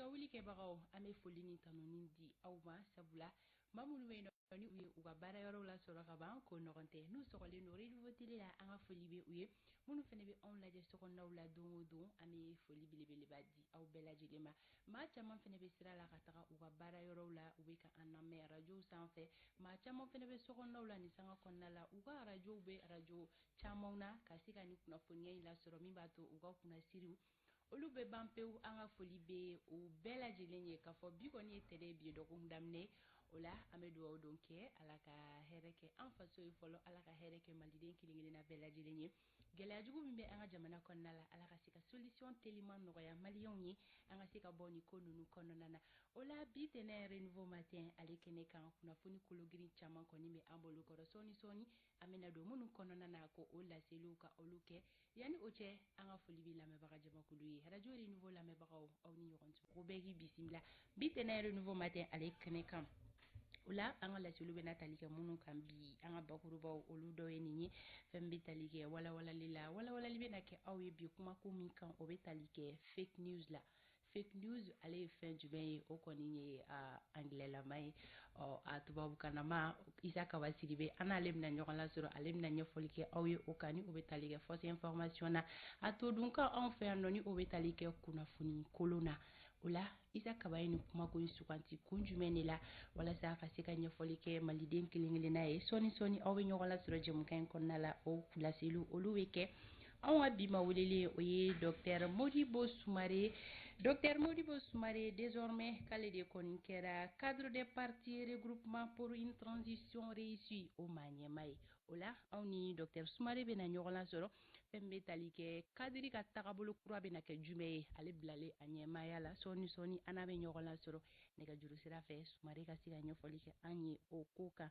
Ka wuli kɛbagaw, an bɛ foli ni tanuni di aw ma, sabula maa minnu bɛ yen nɔ ni u ye u ka baara yɔrɔw lasɔrɔ ka ban, ko ɲɔgɔn tɛ n'u sɔgɔlen don Renouveau Télé la, an ka foli bɛ u ye. Minnu fana bɛ anw lajɛ sokɔnɔnaw la don o don, an bɛ foli belebeleba di aw bɛɛ lajɛlen ma. Maa caman fana bɛ sira la ka taga u ka baara yɔrɔw la, u bɛ ka an lamɛn arajow sanfɛ. Maa caman fana bɛ sokɔnɔnaw la nin sanga kɔnɔna la, u ka arajow bɛ arajo camanw na ka se ka nin kunnafoniya in lasɔrɔ, min b'a to u ka kunnasiriw olu bɛ ban pewu. An ka foli bɛ u bɛɛ lajɛlen ye k'a fɔ bi kɔni ye tɛnɛn, bi ye dɔgɔkun daminɛ. O la, an bɛ dugawu don kɛ, Ala ka hɛrɛ kɛ an faso ye fɔlɔ, Ala ka hɛrɛ kɛ Maliden kelen kelenna bɛɛ lajɛlen ye. Gɛlɛya jugu min bɛ an ka jamana kɔnɔna la, Ala ka se ka solution teliman nɔgɔya Maliyɛnw ye, an ka se ka bɔ nin ko ninnu kɔnɔna na. O la, bi tɛnɛn Renouveau Matin ale kɛnɛ kan, kunnafoni kologirin caman kɔni bɛ an bolo kɔrɔ. Sɔɔni sɔɔni an bɛna don minnu kɔnɔna na ko o laseliw ka olu kɛ. Yanni o cɛ, an ka foli bɛ lamɛnbaga jamakulu ye. Radio Renouveau lamɛnbagaw, aw ni ɲɔgɔn cɛ, ko bɛɛ k'i bisimila bi tɛnɛn Renouveau Matin ale kɛnɛ kan. O la, an ka laseliw bɛna tali kɛ minnu kan bi, an ka bakurubaw olu dɔ ye nin ye. Fɛn bɛ tali kɛ walawalali la, walawalali bɛna kɛ aw ye bi kumako min kan, o bɛ tali kɛ fake news la. Fake news ale ye fɛn jumɛn ye? O kɔni ye angilɛlama ye, ɔ a tubabukanama Isa Kaba Sidibe, an n'ale bɛna ɲɔgɔn lasɔrɔ, ale bɛna ɲɛfɔli kɛ aw ye o kan, ni o bɛ tali kɛ fausse information na, a to dun kan anw fɛ yan nɔ, ni o bɛ tali kɛ kunnafoni kolon na. O la, Isa Kaba ye nin kumako in suganti kun jumɛn de la walasa ka se ka ɲɛfɔli kɛ Maliden kelen kelenna ye? Sɔɔni sɔɔni aw bɛ ɲɔgɔn lasɔrɔ jɛmukan in kɔnɔna la, o laseliw olu bɛ kɛ. Anw ka bi ma welelen, o ye docteur Modibo Sumare. Docteur Modibo Sumare, désormais k'ale de kɔni kɛra cadre des partis Regroupement pour une transition réussie o maa ɲɛmaa ye. O la, anw ni docteur Sumare bɛna ɲɔgɔn lasɔrɔ fɛn min bɛ tali kɛ cadre ka tagabolo kura bɛna kɛ jumɛn ye, ale bilalen a ɲɛmaaya la. Sɔɔni sɔɔni an n'a bɛ ɲɔgɔn lasɔrɔ nɛgɛjuru sira fɛ, Sumare ka se ka ɲɛfɔli kɛ an ye o ko kan.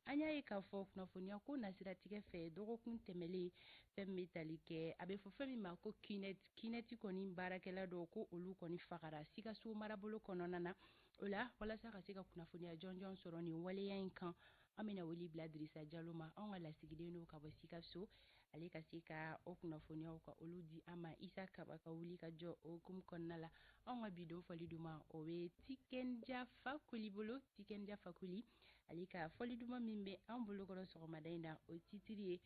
An y'a ye k'a fɔ kunnafoniya ko nasiratigɛ fɛ, dɔgɔkun tɛmɛlen, fɛn min bɛ tali kɛ, a bɛ fɔ fɛn min ma ko QNet, QNet kɔni baarakɛla dɔw ko olu kɔni fagara Sikaso marabolo kɔnɔna na. O la, walasa ka se ka kunnafoniya jɔnjɔn sɔrɔ nin waleya in kan, an bɛna wele bila Dirisa Jalo ma, anw ka lasigiden don ka bɔ Sikaso, ale ka se ka o kunnafoniyaw ka olu di an ma. Isa Kaba ka wuli ka jɔ o hukumu kɔnɔna la, anw ka bi don fɔli duman, o bɛ Tikenja Fakoli bolo. Tikenja Fakoli, ale ka fɔli duman min bɛ an bolokɔrɔ sɔgɔmada in na, o titiri ye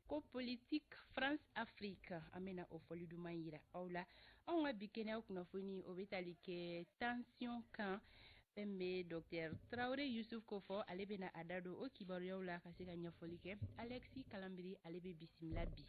ko politique France Afrique. An bɛna o fɔli duman yira aw la. Anw ka bi kɛnɛya kunnafoni, o bɛ tali kɛ tension kan. Fɛn bɛ docteur Tarawele Yusuf ko fɔ, ale bɛna a da don o kibaruyaw la ka se ka ɲɛfɔli kɛ. Alexis Kalanbiri, ale bɛ bisimila bi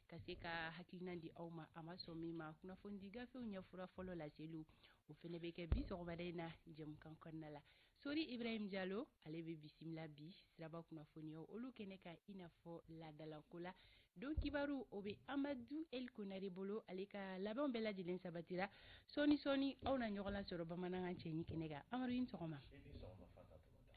ka se ka hakilina di aw ma, a ma sɔn min ma. Kunnafoni di gafew ɲɛfura fɔlɔ laseliw, o fɛnɛ bɛ kɛ bi sɔgɔmada in na jɛmukan kɔnɔna la. Sori Ibrahim Jalo, ale bɛ bisimila bi siraba kunnafoniyaw olu kɛnɛ kan, i n'a fɔ laadalako la. Don kibaru, o bɛ Amadu El Konare bolo, ale ka labɛnw bɛɛ lajɛlen sabatira. Sɔɔni sɔɔni aw na ɲɔgɔn lasɔrɔ bamanankan cɛɲi kɛnɛ kan. Amadu, i ni sɔgɔma,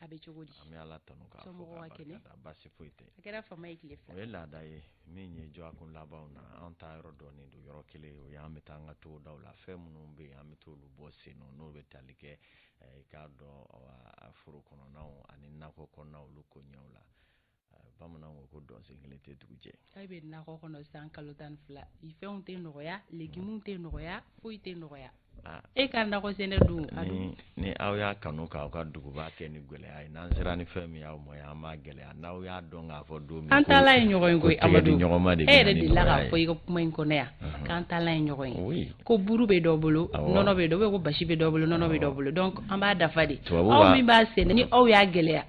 a bɛ cogo di? An bɛ Ala tanu k'a fɔ Somɔgɔw k'a ka kɛnɛ? barika da, baasi foyi tɛ. A kɛra fama ye tile 2. O ye laada ye min ye dɔgɔkun labanw na, an ta yɔrɔ dɔɔnin don yɔrɔ kelen, o ye an bɛ taa an ka togodaw la, fɛn minnu bɛ yen, an bɛ t'olu bɔ sen nɔ, n'o bɛ tali kɛ i k'a dɔn foro kɔnɔnaw ani nakɔ kɔnɔnaw, olu ko ɲɛw la. Bamananw ko ko dɔnsen kelen tɛ dugu jɛ. E bɛ nakɔ kɔnɔ san kalo 12, i fɛnw tɛ nɔgɔya, légumes tɛ nɔgɔya, foyi tɛ nɔgɔya. E ka nakɔ sɛnɛ dun, a dun. Ni aw y'a kanu k'aw ka duguba kɛ ni gɛlɛya ye, n'an sera ni fɛn min y'aw ma ye, an b'a gɛlɛya. N'aw y'a dɔn k'a fɔ don min An taala ye ɲɔgɔn ye koyi, ko tigɛ di Amadu. ɲɔgɔn ma de E bɛ yɛrɛ na ni delila k'a nɔgɔya fɔ ye. i ka kuma in kɔnɔ yan, k'an taala ye ɲɔgɔn ye. Ko buru bɛ dɔ bolo, nɔnɔ bɛ dɔ, ko basi bɛ dɔ bolo, nɔnɔ bɛ dɔ bolo. Donc an b'a dafa de. Tubabu Aw b'a min b'a sɛnɛ, ni aw y'a gɛlɛya.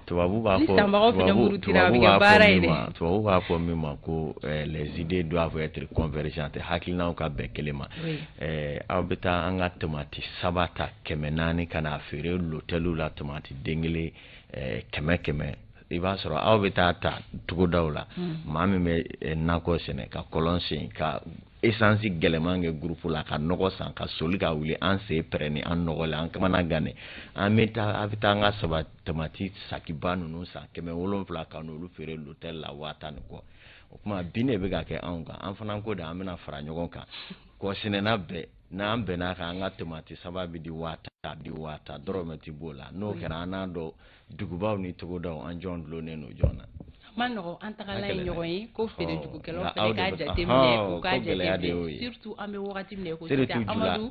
Tubabu b'a Ni fɔ sanbagaw fɛnɛ murutira, a bɛ kɛ baara ye dɛ. Tubabu b'a fɔ min ma ko les idées doivent être convergentes, hakilinaw ka bɛn kelen ma. Aw bɛ taa an ka tomati saba ta 400 ka n'a feere l'hôtel la, tomati den kelen, 100 100. I b'a sɔrɔ aw bɛ taa ta togodaw la, maa min bɛ nakɔ sɛnɛ, ka kɔlɔn sen, ka essence gɛlɛman kɛ groupe la, ka nɔgɔ san, ka soli ka wuli, an sen pɛrɛnni, an nɔgɔlen, an kamana gannen, an bɛ taa, a bɛ taa an ka saba tomati sakiba ninnu san 700 ka n'olu feere l'hôtel la 10 000 ni kɔ. O tuma bin de bɛ ka kɛ anw kan, an fana ko de an bɛna fara ɲɔgɔn kan. Kɔsɛnɛna bɛɛ n'an bɛn'a kan, an ka tomati saba bɛ di 10 000, di 10 000, dɔrɔmɛ ti b'o la. N'o kɛra, an n'a dɔn dugubaw ni togodaw, an jɔn dulonnen don jɔn na. Ma nɔgɔ, an tagala ye ɲɔgɔn ye ko feerejugukɛlaw fana k'a jateminɛ, u k'a jateminɛ, surtout an bɛ wagati min na ko sisan, Amadu,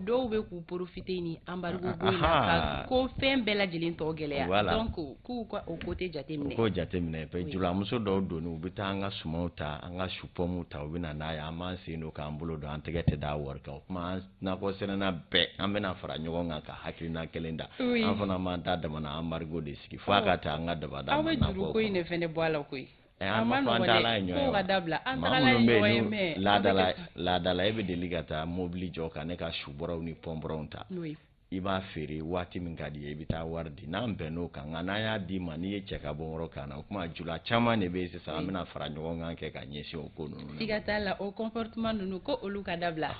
dɔw bɛ k'u profiter ni embargo ko in na ka ko fɛn bɛɛ lajɛlen tɔ gɛlɛya, donc k'u ka o côté jateminɛ. U k'o jateminɛ. Julamuso dɔw donni, u bɛ taa an ka sumanw ta, an ka supɔmuw ta, u bɛ na n'a ye, an b'an sen don k'an bolo don, an tɛgɛ tɛ da wari kan. O tuma nakɔ sɛnɛna bɛɛ, an bɛna fara ɲɔgɔn kan ka hakilina kelen da. An fana m'an ta damana embargo de sigi fo a ka taa an ka dabada. Aw bɛ juru ko in de fɛnɛ bɔ a la koyi. An ma fɔ an taala ye ɲɔgɔn ye, ka dabila, an tagala ye ɲɔgɔn ye, mais laadala laadala, e bɛ deli ka taa mobili jɔ ka ne ka subɔrɔw ni pɔnbɔrɔw ta, i b'a feere waati min ka di ye, i bɛ taa wari di, n'an bɛnn'o kan. Nka n'an y'a d'i ma, n'i ye cɛ ka bɔ yɔrɔ kan na, o tuma jula caman de bɛ yen sisan, an bɛna fara ɲɔgɔn kan kɛ ka ɲɛsin o ko ninnu ma. Siga t'a la, o comportement ninnu, ko olu ka dabila.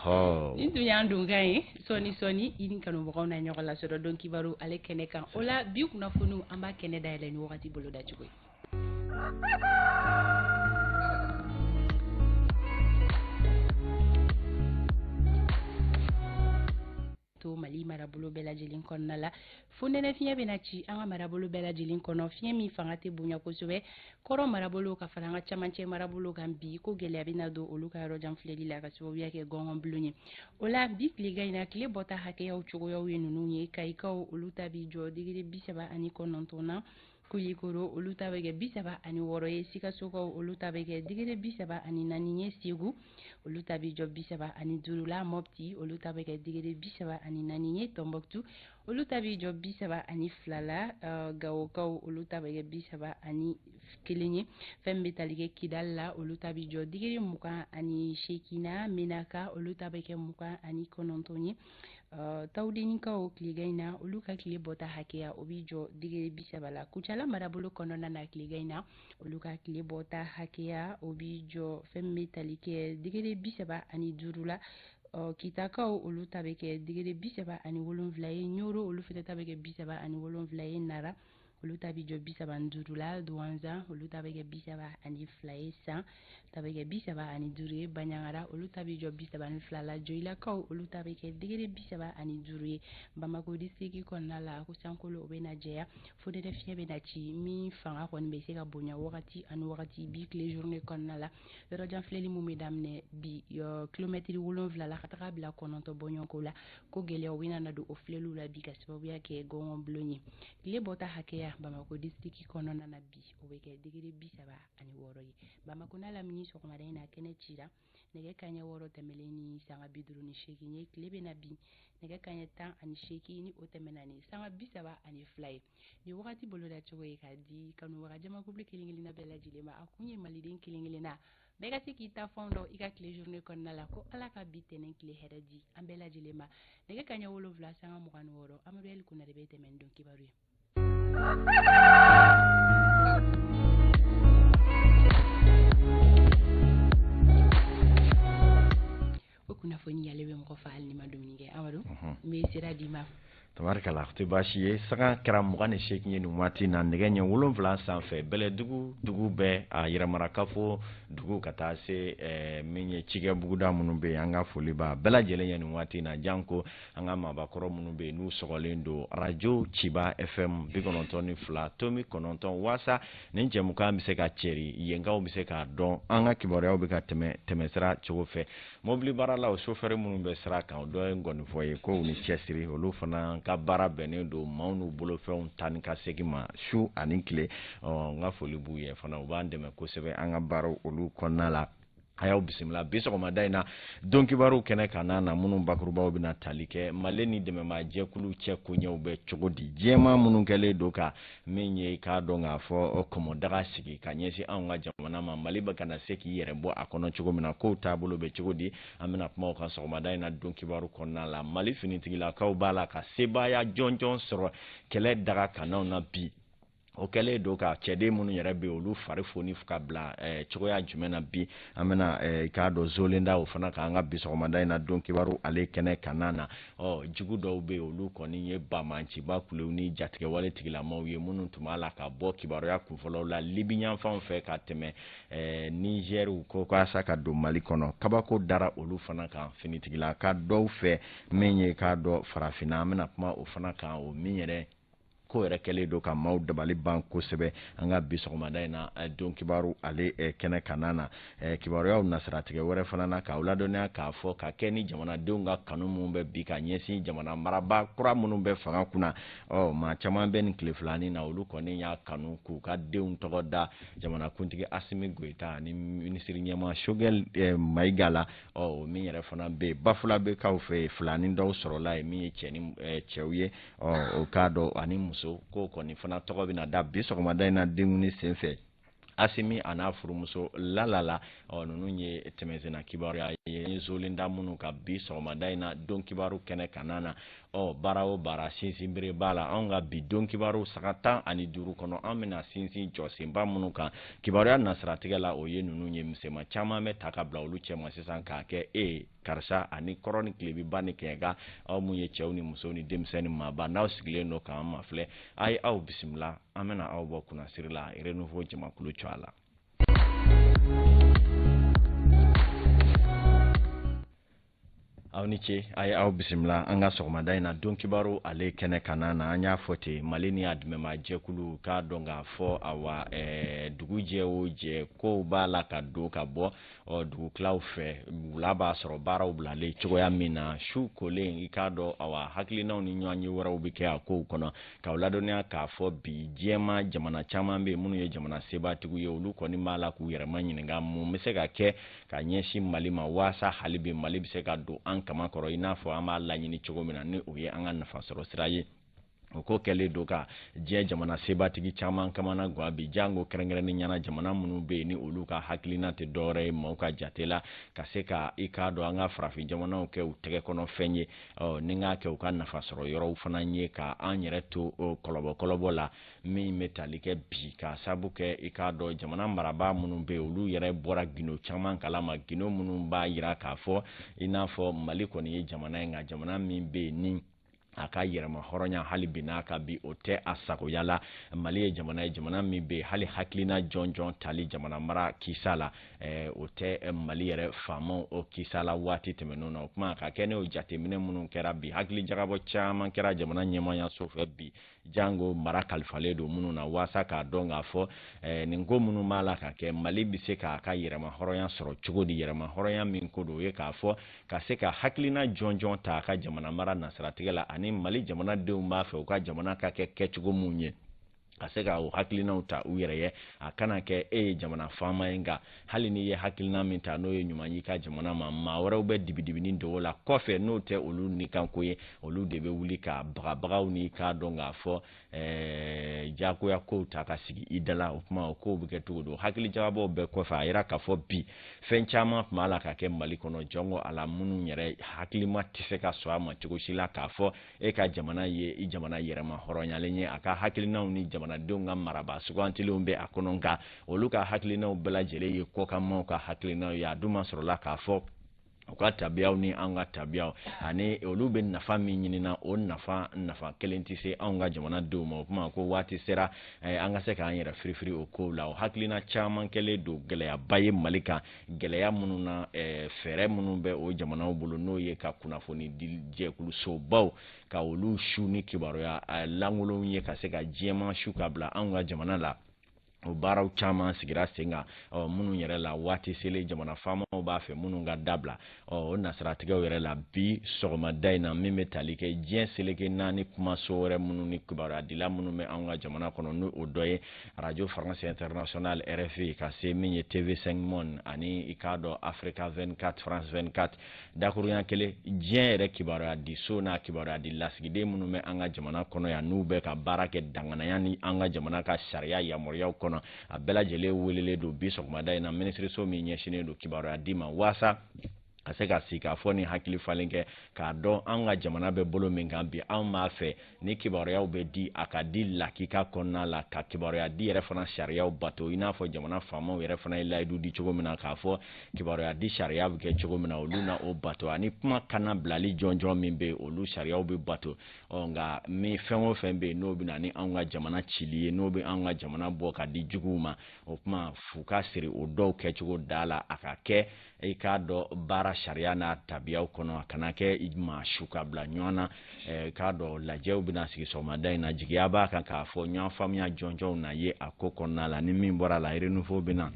Nin tun y'an donkan ye. Sɔɔni sɔɔni, i ni kanubagaw na ɲɔgɔn lasɔrɔ don kibaru ale kɛnɛ kan. O la bi kunnafoniw, an b'a kɛnɛ dayɛlɛ ni wagati boloda cogo ye. To Mali marabolo bɛɛ lajɛlen kɔnɔna la, fonɛnɛ fiɲɛ bɛna ci an ka marabolo bɛɛ lajɛlen kɔnɔ, fiɲɛ min fanga tɛ bonya kosɛbɛ. Kɔrɔ marabolo ka fara an ka camancɛ marabolo kan bi, ko gɛlɛya bɛna don olu ka yɔrɔ jan filɛli la ka sababuya kɛ gɔngɔnbulon ye. O la bi tilegan in na, tile bɔta hakɛyaw cogoyaw ye ninnu ye: Kayikaw, olu ta bi jɔ degré 39 na; Kulikoro, olu ta bɛ kɛ 36 ye; Sikasokaw, olu ta bɛ kɛ degré 34 ye; Segu, olu ta bɛ jɔ 35 la; Mɔpti, olu ta bɛ kɛ degré 34 ye; Tɔnbɔkutu, olu ta bɛ jɔ 32 la; Gawokaw, olu ta bɛ kɛ 31 ye. Fɛn min bɛ tali kɛ Kidali la, olu ta bɛ jɔ degré 28 na; Menaka, olu ta bɛ kɛ 29 ye. Tawudenikaw, tilegan in na, olu ka tile bɔta hakɛya, o bɛ jɔ degré 30 la. Kucala marabolo kɔnɔna na, tilegan in na, olu ka tile bɔta hakɛya, o bɛ jɔ fɛn min bɛ tali kɛ degré 35 la. Kitakaw, olu ta bɛ kɛ degré 37 ye; Ɲoro, olu fana ta bɛ kɛ 37 ye; Nara, olu ta bɛ jɔ 35 la; Duwanzan, olu ta bɛ kɛ 32 ye; San ta bɛ kɛ 35 ye; Baɲangara, olu ta bɛ jɔ 32 la; Joyilakaw, olu ta bɛ kɛ degré 35 ye. Bamako district kɔnɔna la, ko sankolo o bɛ na jɛya, fonɛnɛ fiɲɛ bɛ na ci min fanga kɔni bɛ se ka bonya wagati ani wagati bi tile journée kɔnɔna la. Yɔrɔjan filɛli mun bɛ daminɛ bi kilomɛtiri 7 la ka taga bila 9 bɔɲɔgɔnko la, ko gɛlɛyaw bɛna na don o filɛliw la bi ka sababuya kɛ gɔngɔnbulon ye. Tile bɔta hakɛya Bamako district kɔnɔna na bi, o bɛ kɛ degré 36 ye. Bamako n'a lamini, sɔgɔmada in na kɛnɛ cira nɛgɛ kanɲɛ 6 tɛmɛlen ni sanga 58 ye. Tile bɛ na bin nɛgɛ kanɲɛ 18 ni o tɛmɛna ni sanga 32 ye. Nin wagati boloda cogo ye k'a di kanubaga jamakulu kelen kelenna bɛɛ lajɛlen ma. A kun ye maliden kelen kelenna bɛɛ ka se k'i ta fɛnw dɔn i ka tile journée kɔnɔna la. Ko Ala ka bi tɛnɛn tile hɛrɛ di an bɛɛ lajɛlen ma. Nɛgɛ kanɲɛ 7 sanga 26, Amadu Ɛli Konare bɛ tɛmɛ ni don kibaru ye. O kunnafoni yale bɛ mɔgɔ fa hali ni ma dumuni kɛ. Amadu, n bɛ sira d'i ma. Tabarikala, o tɛ baasi ye. Saga kɛra 28 ye nin waati na, nɛgɛ ɲɛ 7 sanfɛ. Bɛlɛdugu dugu bɛɛ, a yɛrɛmarakafo dugu ka taa se min ye cikɛ buguda minnu bɛ yen, an ka foli b'a bɛɛ lajɛlen ye nin waati na, janko an ka maabakɔrɔ minnu bɛ yen n'u sɔgɔlen don arajo Ciba FM 92.9, waasa nin jɛmukan bɛ se ka cɛri, yenkaw bɛ se k'a dɔn an ka kibaruyaw bɛ ka tɛmɛ tɛmɛsira cogo fɛ. Mobili baaralaw, sofɛri minnu bɛ sira kan, o dɔ ye ngɔnifɔ ye ko u ni cɛsiri. Olu fana ka baara bɛnnen don maaw n'u bolofɛnw taa ni ka segin ma su ani tile. Ɔ, n ka foli b'u ye fana, u b'an dɛmɛ kosɛbɛ an ka baaraw olu kɔnɔna la. A y'aw bisimila bi sɔgɔmada in na don kibaru kɛnɛ kan n'a na minnu bakurubaw bɛna tali kɛ Mali ni dɛmɛmaajɛkulu cɛ koɲɛw bɛ cogo di, jɛman minnu kɛlen don ka min ye k'a dɔn k'a fɔ kɔmɔdaga sigi ka ɲɛsin anw ka jamana ma, Mali bɛ ka na se k'i yɛrɛ bɔ a kɔnɔ cogo min na, kow taabolo bɛ cogo di, an bɛna kuma o kan sɔgɔmada in na don kibaru kɔnɔna la. Mali finitigilakaw b'a la ka sebaaya jɔnjɔn sɔrɔ kɛlɛ daga kannaw na bi. O kɛlen don ka cɛden minnu yɛrɛ bɛ olu fari foni ka bila cogoya jumɛn na bi, an bɛna i k'a dɔn zolenda o fana k'an ka bi sɔgɔmada in na don kibaru ale kɛnɛ kanna na. Ɔ, jugu dɔw bɛ yen, olu kɔni ye bamanciba kulew ni jatigɛwale tigilamaw ye minnu tun b'a la ka bɔ kibaruya kunfɔlɔw la Libi yanfanw fɛ ka tɛmɛ Nizɛriw ko walasa ka don Mali kɔnɔ. Kabako dara olu fana kan finitigilaka dɔw fɛ min ye k'a dɔn farafinna, an bɛna kuma o fana kan, o min yɛrɛ Ko yɛrɛ kɛlen don ka maaw dabali ban kosɛbɛ. An ka bi sɔgɔmada in na, don kibaru ale kɛnɛ kanna na, kibaruyaw nasiratigɛ wɛrɛ fana na, k'aw ladɔnniya k'a fɔ ka kɛ ni jamanadenw ka kanu minnu bɛ bi ka ɲɛsin jamana marabaa kura minnu bɛ fanga kunna. Ɔ, maa caman bɛ nin tile filanin na, olu kɔni y'a kanu k'u ka denw tɔgɔ da jamanakuntigi Asimi Goyita ani minisiri ɲɛmaa Choguel Mayiga la. Ɔ, min yɛrɛ fana bɛ yen, Bafulabekaw fɛ yen, filanin dɔw sɔrɔla yen min ye cɛ ni cɛw ye. Ɔ, o k'a dɔn ani muso ko kɔni fana tɔgɔ bɛna da bi sɔgɔmada in na denkundi senfɛ Asimi a n'a furumuso Lalala. Ɔ, ninnu ye tɛmɛsenna kibaruya ye zolen da minnu ka bi sɔgɔmada in na don kibaru kɛnɛ kanna na. Ɔ, baara o baara, sinsinbere b'a la. Anw ka bi don kibaru saga 15 kɔnɔ, an bɛna sinsin jɔsenba minnu kan kibaruya nasiratigɛ la, o ye ninnu ye. Misɛnman caman bɛ ta ka bila olu cɛma sisan k'a kɛ e karisa ani kɔrɔ ni tilebiba ni kɛɲɛka, aw mun ye cɛw ni musow ni denmisɛnnin maaba, n'aw sigilen don k'an mafilɛ, a ye aw bisimila. An bɛna aw bɔ kunnasiri la Renouveau jamakulu cɔ a la. Aw ni ce, a ye aw bisimila an ka sɔgɔmada in na don kibaru ale kɛnɛ kanna na. An y'a fɔ ten, Mali ni a dɛmɛma jɛkulu k'a dɔn k'a fɔ awa dugu jɛ o jɛ kow b'a la ka don ka bɔ. Ɔ, dugutilaw fɛ, wula b'a sɔrɔ baaraw bilalen cogoya min na, su kolen, i k'a dɔn awa hakilinaw ni ɲɔgɔn ye wɛrɛw bɛ kɛ a kow kɔnɔ. K'aw ladɔnniya k'a fɔ bi diɲɛma jamana caman bɛ yen minnu ye jamana sebatigiw ye, olu kɔni b'a la k'u yɛrɛma ɲininka mun bɛ se ka kɛ ka ɲɛsin Mali ma waasa hali bi Mali bɛ se ka don an kama kɔrɔ i n'a fɔ an b'a laɲini cogo min na, ni o ye an ka nafasɔrɔ sira ye. O ko kɛlen don ka diɲɛ jamana sebatigi caman kamana gan bi, jango kɛrɛnkɛrɛnnen ɲɛna jamana minnu bɛ yen ni olu ka hakilina tɛ dɔwɛrɛ ye maaw ka jate la ka se ka i k'a dɔn an ka farafin jamanaw kɛ u tɛgɛ kɔnɔ fɛn ye. Ɔ, ni k'a kɛ u ka nafasɔrɔ yɔrɔw fana ye ka an yɛrɛ to kɔlɔbɔ-kɔlɔbɔ la min bɛ tali kɛ bi, k'a sabu kɛ i k'a dɔn jamana marabaa minnu bɛ yen, olu yɛrɛ bɔra gindo caman kalama, gindo minnu b'a jira k'a fɔ i n'a fɔ Mali kɔni ye jamana ye, nka jamana min bɛ yen ni a ka yɛrɛma hɔrɔnya hali bi n'a ka bi o tɛ a sagoya la. Mali ye jamana ye, jamana min bɛ yen hali hakilina jɔnjɔn tali jamana mara kisa la, o tɛ Mali yɛrɛ faamaw o kisa la waati tɛmɛnenw na. O kuma ka kɛ n'o jateminɛ minnu kɛra bi, hakili jagabɔ caman kɛra jamana ɲɛmaayaso fɛ bi, jango mara kalifalen don minnu na, waasa k'a dɔn k'a fɔ nin ko minnu b'a la ka kɛ, Mali bɛ se k'a ka yɛrɛma hɔrɔnya sɔrɔ cogo di. Yɛrɛma hɔrɔnya min ko don, o ye k'a fɔ ka se ka hakilina jɔnjɔn ta a ka jamana mara nasiratigɛ la, ani Mali jamanadenw b'a fɛ u ka jamana ka kɛ kɛcogo mun ye, ka se ka o hakilinaw ta u yɛrɛ ye. A kana kɛ e ye jamana faama ye, nka hali n'i ye hakilina min ta n'o ye ɲuman y'i ka jamana ma, maa wɛrɛw bɛ dibidibini don o la kɔfɛ, n'o tɛ olu nikanko ye, olu de bɛ wuli ka bagabagaw ni k'a dɔn k'a fɔ jagoya kow ta ka sigi i da la. O kuma o kow bɛ kɛ cogo di? Hakili jagabɔw bɛɛ kɔfɛ, a yira k'a fɔ bi fɛn caman tun b'a la ka kɛ Mali kɔnɔ, jɔnko a la minnu yɛrɛ hakilima tɛ se ka sɔn a ma cogo si la k'a fɔ e ka jamana ye i jamana yɛrɛma hɔrɔnyalen ye, a ka hakilinaw ni jamanadenw ka marabaa sugantilenw bɛ a kɔnɔ, nka olu ka hakilinaw bɛɛ lajɛlen ye kɔkanmaw ka hakilinaw ye. A dun ma sɔrɔla k'a fɔ u ka tabiyaw ni an ka tabiyaw ani olu bɛ nafa min ɲinina, o nafa kelen tɛ se anw ka jamanadenw ma. O kuma ko waati sera an ka se k'an yɛrɛ firifiri o kow la. O hakilina caman kɛlen don gɛlɛyaba ye Mali kan, gɛlɛya minnu na fɛɛrɛ minnu bɛ o jamanaw bolo, n'o ye ka kunnafoni di jɛkulusobaw ka olu su ni kibaruya lankolonw ye, ka se ka diɲɛma su ka bila anw ka jamana la. O baaraw caman sigira sen kan, ɔ, minnu yɛrɛ la waati selen jamana faamaw b'a fɛ minnu ka dabila. Ɔ, o nasiratigɛw yɛrɛ la bi sɔgɔmada in na, min bɛ tali kɛ diɲɛ seleke naani kumaso wɛrɛ minnu ni kibaruyadila minnu bɛ anw ka jamana kɔnɔ, n'o o dɔ ye Radio France Internationale RFI, ka se min ye TV5 Monde ani i k'a dɔn Africa 24, France 24, dakurunya kelen diɲɛ yɛrɛ kibaruya di so n'a kibaruya di lasigiden minnu bɛ an ka jamana kɔnɔ yan, n'u bɛ ka baara kɛ danganaya ni an ka jamana ka sariya yamaruyaw kɔnɔ, a bɛɛ lajɛlen welelen don bi sɔgɔmada in na minisiriso min ɲɛsinnen don kibaruya di ma, waasa ka se ka sigi k'a fɔ ni hakili falen kɛ k'a dɔn an ka jamana bɛ bolo min kan bi. Anw b'a fɛ ni kibaruyaw bɛ di, a ka di lakika kɔnɔna la, ka kibaruya di yɛrɛ fana sariyaw bato, i n'a fɔ jamana faamaw yɛrɛ fana ye layidu di cogo min na k'a fɔ kibaruya di sariya bɛ kɛ cogo min na, olu na o bato, ani kuma kana bilali jɔnjɔn min bɛ yen, olu sariyaw bɛ bato. Ɔ, nka min fɛn o fɛn bɛ yen n'o bɛ na ni anw ka jamana cili ye, n'o bɛ anw ka jamana bɔ ka di juguw ma, o kuma fu ka siri o dɔw kɛcogo da la, a ka kɛ I k'a dɔn baara sariya n'a tabiyaw kɔnɔ, a kana kɛ maa su ka bila ɲɔgɔn na. I k'a dɔn lajɛw bɛna sigi sɔgɔmada in na. Jigiya b'a kan k'a fɔ ɲɔgɔn faamuya jɔnjɔnw na ye a ko kɔnɔna la. Ni min bɔra la, Renouveau bɛna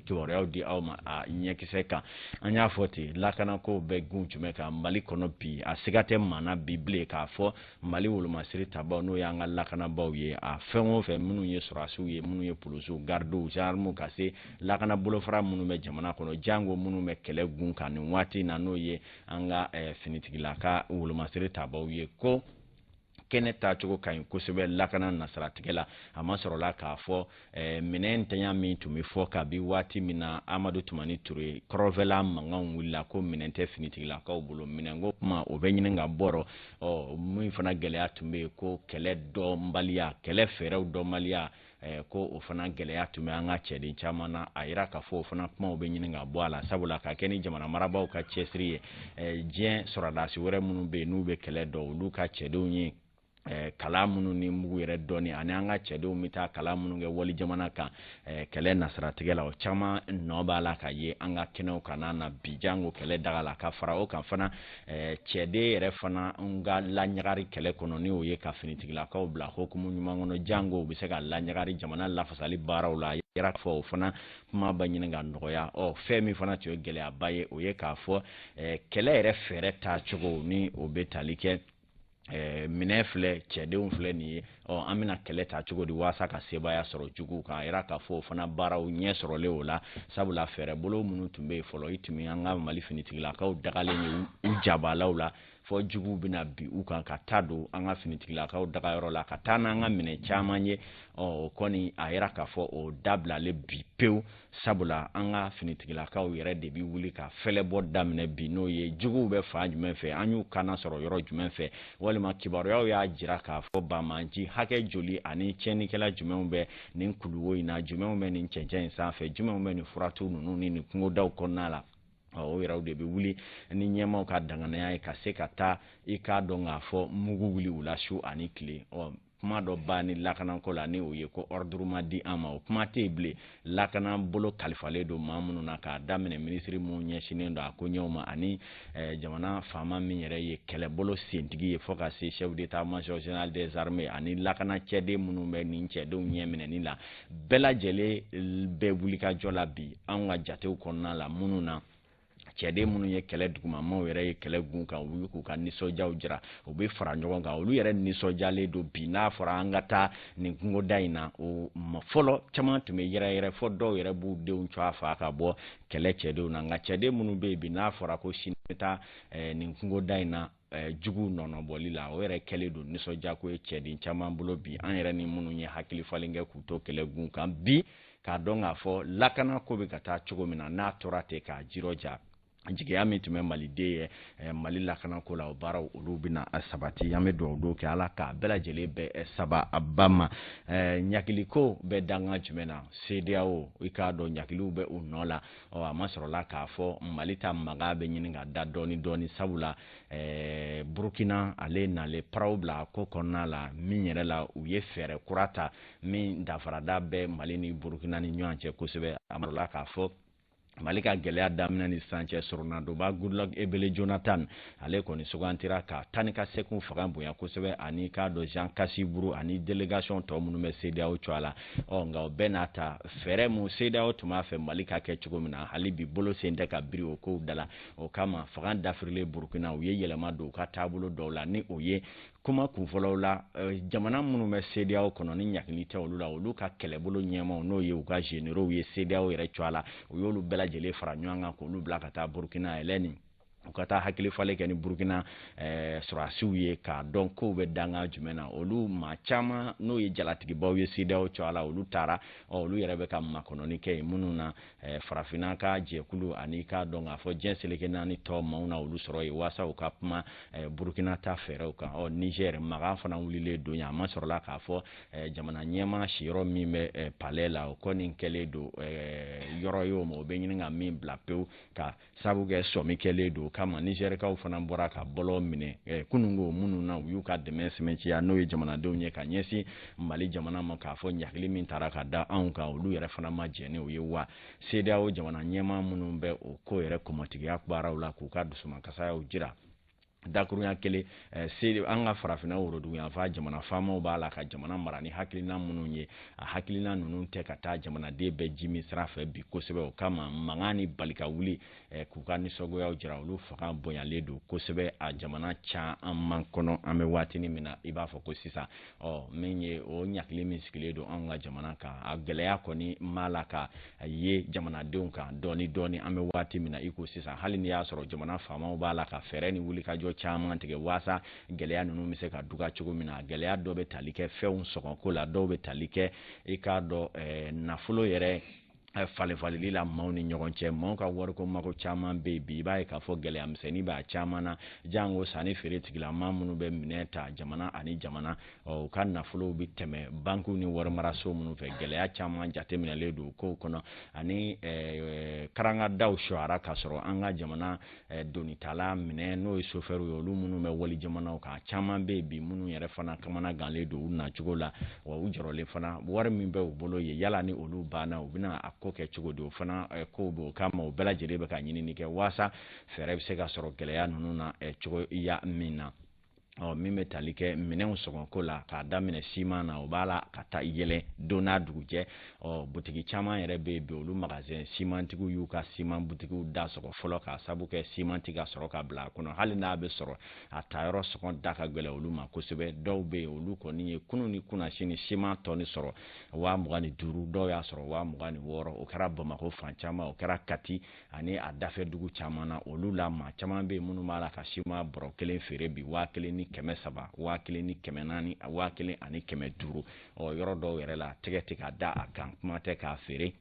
kibaruyaw di aw ma a ɲɛkisɛ kan. An y'a fɔ ten, lakanako bɛ gun jumɛn kan Mali kɔnɔ bi? A siga tɛ maa na bi bilen k'a fɔ Mali wolomasiri tabaw, n'o y'an ka lakanabaw ye, a fɛn o fɛn, minnu ye sɔrɔdasiw ye, minnu ye polisiw, gardiw, gendarmew, ka se lakana bolofara minnu bɛ jamana kɔnɔ, jango minnu bɛ kɛlɛ gun kan nin waati in na, n'o ye an ka finitigilaka wolomasiri tabaw ye, ko kɛnɛ taacogo ka ɲi kosɛbɛ lakana nasiratigɛ la. A ma sɔrɔla k'a fɔ minɛn ntanya min tun bɛ fɔ kabi waati min na Amadu Tumani Ture kɔrɔfɛla mankanw wulila, ko minɛn tɛ finitigilakaw bolo, minɛnko kuma o bɛ ɲini ka bɔrɔ. Ɔ min fana gɛlɛya tun bɛ yen, ko kɛlɛ dɔnbaliya, kɛlɛ fɛɛrɛw dɔnbaliya, ko o fana gɛlɛya tun bɛ an ka cɛden caman na. A yira k'a fɔ o fana kumaw bɛ ɲini ka bɔ a la, sabula ka kɛ ni jamana marabaaw ka cɛsiri ye, diɲɛ sɔrɔdasi wɛrɛ minnu bɛ yen n'u bɛ kɛlɛ dɔn, olu ka cɛdenw ye kalan minnu ni mugu yɛrɛ dɔɔni, ani an ka cɛdenw bɛ taa kalan minnu kɛ wali jamana kan kɛlɛ nasiratigɛ la, o caman nɔ b'a la ka ye an ka kɛnɛw kan na bi, jango kɛlɛ daga la. Ka fara o kan fana, cɛden yɛrɛ fana n ka laɲagari kɛlɛ kɔnɔ, ni o ye ka finitigilakaw bila hokumu ɲuman kɔnɔ, jango u bɛ se ka laɲagari jamana lafasali baaraw la, yɛrɛ fɔ o fana kuma bɛ ɲini ka nɔgɔya. Ɔ fɛn min fana tun ye gɛlɛyaba ye, o ye k'a fɔ kɛlɛ yɛrɛ fɛɛrɛ taacogo, ni o bɛ tali kɛ minɛn filɛ, cɛdenw filɛ nin ye, ɔ an bɛna kɛlɛ ta cogo di walasa ka sebaaya sɔrɔ juguw kan? A yira k'a fɔ o fana baaraw ɲɛ sɔrɔlen o la, sabula fɛɛrɛ bolo minnu tun bɛ yen fɔlɔ, i tun bɛ an ka Mali finitigilakaw dagalen ye u jabalaw la, fɔ juguw bɛna bi u kan ka taa don an ka finitigilakaw dagayɔrɔ la, ka taa n'an ka minɛn caman ye. Ɔ o kɔni, a yira k'a fɔ o dabilalen bi pewu, sabula an ka finitigilakaw yɛrɛ de bɛ wuli ka fɛlɛbɔ daminɛ bi, n'o ye juguw bɛ fan jumɛn fɛ, an y'u kana sɔrɔ yɔrɔ jumɛn fɛ, walima kibaruyaw y'a jira k'a fɔ banbanci hakɛ joli ani tiɲɛnikɛla jumɛnw bɛ nin kuluwo in na, jumɛnw bɛ nin cɛncɛn in sanfɛ, jumɛnw bɛ nin furatu ninnu ni nin kungodaw kɔnɔna la. O yɛrɛw de bɛ wuli ni ɲɛmaaw ka danganiya ye ka se ka taa, i k'a dɔn k'a fɔ mugu wuli u la su ani tile. Ɔ kuma dɔ ba ni lakanako la, ni o ye ko ordre ma di an ma, o kuma tɛ yen bilen. Lakana bolo kalifalen don maa minnu na, k'a daminɛ minisiri mun ɲɛsinnen don a ko ɲɛw ma, ani jamana faama min yɛrɛ ye kɛlɛbolo sentigi ye, fo ka se chef d'état-major général des armées ani lakana cɛden minnu bɛ nin cɛdenw ɲɛ minɛni la, bɛɛ lajɛlen bɛ wuli ka jɔ la bi anw ka jatew kɔnɔna la. Minnu na cɛden minnu ye kɛlɛ dugumamaw yɛrɛ ye kɛlɛ gun kan, u k'u ka nisɔndiyaw jira, u bɛ fara ɲɔgɔn kan, olu yɛrɛ nisɔndiyalen don bi. N'a fɔra an ka taa nin kungoda in na, o ma fɔlɔ caman tun bɛ yɛrɛ yɛrɛ, fɔ dɔw yɛrɛ b'u denw cɔ a fa ka bɔ kɛlɛ cɛdenw na. Nka cɛden minnu bɛ yen bi, n'a fɔra ko sini bɛ taa nin kungoda in na jugu nɔnɔbɔli la, o yɛrɛ kɛlen don nisɔndiyako ye cɛden caman bolo bi. An yɛrɛ ni minnu ye hakili falen kɛ k'u to kɛlɛ gun kan bi, k'a dɔn k'a fɔ lakana ko bɛ ka taa cogo min na, n'a tora ten k'a jirɔja, jigiya min tun bɛ maliden ye Mali lakanako la, o baaraw olu bɛna sabati. An bɛ dugawu don kɛ, Ala k'a bɛɛ lajɛlen bɛɛ saba a ba ma. Ɲakiliko bɛ danga jumɛn na CEDEAO? I k'a dɔn ɲakiliw bɛ u nɔ la. Ɔ a ma sɔrɔla k'a fɔ Mali ta maga bɛ ɲini ka da dɔɔni dɔɔni, sabula Burukina ale nalen paraw bila a ko kɔnɔna la, min yɛrɛ la u ye fɛɛrɛ kura ta min danfarada bɛ Mali ni Burukina ni ɲɔgɔn cɛ kosɛbɛ. A ma sɔrɔla k'a fɔ Mali ka gɛlɛya daminɛ ni sisan cɛ, Soronadoba Goodluck Ebele Jonathan, ale kɔni sugantira ka taa ni ka seginw fanga bonya kosɛbɛ, ani k'a dɔn Jean Kasiburu ani délégation tɔ minnu bɛ CEDEAO cogoya la. Ɔ nka o bɛɛ n'a ta, fɛɛrɛ mun CEDEAO tun b'a fɛ Mali ka kɛ cogo min na, hali bi bolo sen tɛ ka biri o kow da la. O kama, fanga dafirilen Burukina, u ye yɛlɛma don u ka taabolo dɔw la, ni o ye kuma kunfɔlɔw la, jamana minnu bɛ CEDEAO kɔnɔ ni ɲakili tɛ olu la, olu ka kɛlɛbolo ɲɛmaw, n'o ye u ka généraux ye CEDEAO yɛrɛ cogoya la, u y'olu bɛɛ lajɛlen fara ɲɔgɔn kan k'olu bila ka taa Burukina yɛlɛ ni u ka taa hakili falen kɛ ni Burukina sɔrɔdasiw ye, k'a dɔn kow bɛ danga jumɛn na. Olu maa caman, n'o ye jalatigibaw ye CEDEAO cogoya la, olu taara. Ɔ olu yɛrɛ bɛ ka makɔnɔni kɛ yen minnu na, farafinna ka jɛkulu ani k'a dɔn k'a fɔ diɲɛ seleke naani tɔ maaw na olu sɔrɔ yen walasa u ka kuma Burukina ta fɛɛrɛw kan. Ɔ Niger magan fana wulilen don yen. A ma sɔrɔla k'a fɔ jamana ɲɛmaa siyɔrɔ min bɛ palais la, o kɔni kɛlen don yɔrɔ ye o ma, o bɛ ɲini ka min bila pewu, ka sabu kɛ sɔmi kɛlen don. kama Nizɛrikaw fana bɔra ka bɔlɔ minɛ kununko minnu na u y'u ka dɛmɛ sɛmɛntiya, n'o ye jamanadenw ye ka ɲɛsin Mali jamana ma, k'a fɔ ɲangili min taara ka da anw kan, olu yɛrɛ fana ma jɛn ni o ye. Wa CEDEAO jamana ɲɛmaa minnu bɛ o ko yɛrɛ kɔmɔtigiya baaraw la, k'u ka dusumankasayaw jira. Dakurunya kelen, an ka farafinna woroduguyanfan jamana faamaw b'a la ka jamana mara ni hakilina minnu ye, a hakilina ninnu tɛ ka taa jamanaden bɛɛ ji min sira fɛ bi kosɛbɛ. O kama mankan ni bali ka wuli k'u ka nisɔngoyaw jira, olu fanga bonyalen don kosɛbɛ a jamana caman kɔnɔ an bɛ waatinin min na i b'a fɔ ko sisan. Ɔ min ye o ɲangili min sigilen don anw ka jamana kan, a gɛlɛya kɔni m'a la ka ye jamanadenw kan dɔɔni dɔɔni an bɛ waati min na i ko sisan, hali n'i y'a sɔrɔ jamana faamaw b'a la ka fɛɛrɛ ni wulikajɔ caman tigɛ waasa gɛlɛya ninnu bɛ se ka duga cogo min na. Gɛlɛya dɔ bɛ tali kɛ fɛnw sɔngɔko la, dɔw bɛ tali kɛ i k'a dɔn nafolo yɛrɛ falenfaleli la maaw ni ɲɔgɔn cɛ. Maaw ka wariko mako caman bɛ yen bi, i b'a ye k'a fɔ gɛlɛya misɛnnin b'a caman na, jango sanni feere tigilama minnu bɛ minɛn ta jamana ani jamana, u ka nafolow bɛ tɛmɛ bankiw ni warimaraso minnu fɛ. Gɛlɛya caman jateminɛlen don kow kɔnɔ, ani karangadaw suara k'a sɔrɔ an ka jamana donitala minɛ, n'o ye sofɛriw ye, olu minnu bɛ wali jamanaw kan, caman bɛ yen bi minnu yɛrɛ fana kamana gannen don u nacogo la, wa u jɔrɔlen fana wari min bɛ u bolo ye, yala ni olu banna u bɛna a ko kɛ cogo di? O fana kow bɛ o kama, o bɛɛ lajɛlen bɛ ka ɲinini kɛ waasa fɛɛrɛ bɛ se ka sɔrɔ gɛlɛya ninnu na cogoya min na. Ɔ min bɛ tali kɛ minɛnw sɔngɔko la, k'a daminɛ siman na, o b'a la ka taa yɛlɛn don n'a dugujɛ. Ɔ butigi caman yɛrɛ bɛ yen bi, olu magasin simantigiw y'u ka siman butigiw da sɔgɔ fɔlɔ, k'a sabu kɛ siman tɛ ka sɔrɔ ka bila a kɔnɔ, hali n'a bɛ sɔrɔ a tayɔrɔ sɔngɔ da ka gɛlɛn olu ma kosɛbɛ. Dɔw bɛ yen, olu kɔni ye kunun ni kunnasini siman tɔni sɔrɔ 25 000, dɔw y'a sɔrɔ 26 000. O kɛra Bamakɔ fan caman, o kɛra Kati ani a dafɛ dugu caman na. Olu la maa caman bɛ yen minnu b'a la ka siman bɔrɔ kelen feere bi 1300, 1400, 1500. Ɔ yɔrɔ dɔw yɛrɛ la, tɛgɛ tɛ ka da a kan, kuma tɛ k'a feere.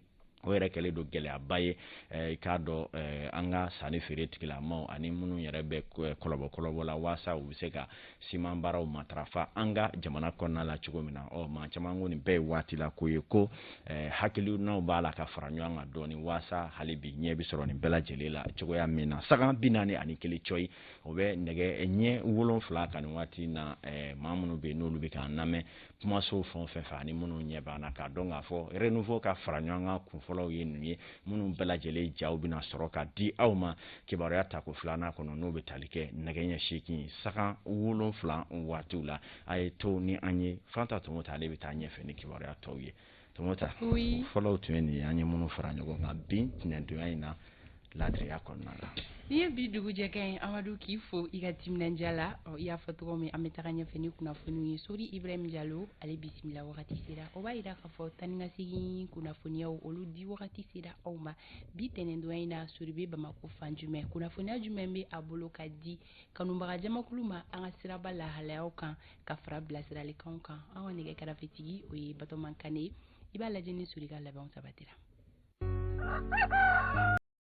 O yɛrɛ kɛlen don gɛlɛyaba ye i k'a dɔn an ka sanni feere tigilamaw ani minnu yɛrɛ bɛ kɔlɔbɔ kɔlɔbɔ la waasa u bɛ se ka siman baaraw matarafa an ka jamana kɔnɔna la cogo min na. Ɔ maa caman ko nin bɛɛ ye waati la ko ye, ko hakilinaw b'a la ka fara ɲɔgɔn kan dɔɔni waasa hali bi ɲɛ bɛ sɔrɔ nin bɛɛ lajɛlen la cogoya min na. Sagan 41 cɔyi, o bɛ nɛgɛ ɲɛ 7 kan nin waati na. Maa minnu bɛ yen n'olu bɛ k'an lamɛn kumaso fɛn o fɛn fɛ ani minnu ɲɛ b'an na, k'a dɔn k'a fɔ Renouveau ka fara ɲɔgɔn kan kunfɔlɔw ye nin ye, minnu bɛɛ lajɛlen jaw bɛna sɔrɔ ka di aw ma kibaruya tako filanan kɔnɔ, n'o bɛ tali kɛ nɛgɛ ɲɛ 8 sagan 7 waatiw la. A ye to ni an ye. Fanta Tɔmɔta, ale bɛ taa ɲɛfɛ ni kibaruya tɔw ye. Tɔmɔta, fɔlɔw tun ye nin ye, an ye minnu fara ɲɔgɔn kan bi tɛnɛndonya in na laadiriya kɔnɔna la. N'i ye bi dugujɛ kɛ ye, Amadu, k'i fo i ka timinandiya la. I y'a fɔ cogo min, an bɛ taga ɲɛfɛ ni kunnafoniw ye. Sori Ibrahim Jalo, ale bisimila wagati sera, o b'a yira k'a fɔ taa ni ka segin kunnafoniyaw, olu di wagati sera aw ma bi tɛnɛndonya in na. Sori bɛ Bamakɔ fan jumɛn? Kunnafoniya jumɛn bɛ a bolo ka di kanubaga jamakulu ma an ka siraba lahalayaw kan, ka fara bilasiralikanw kan? An ka nɛgɛ karafetigi, o ye Batɔman Kane ye. I b'a lajɛ ni Sori ka labɛnw sabatira.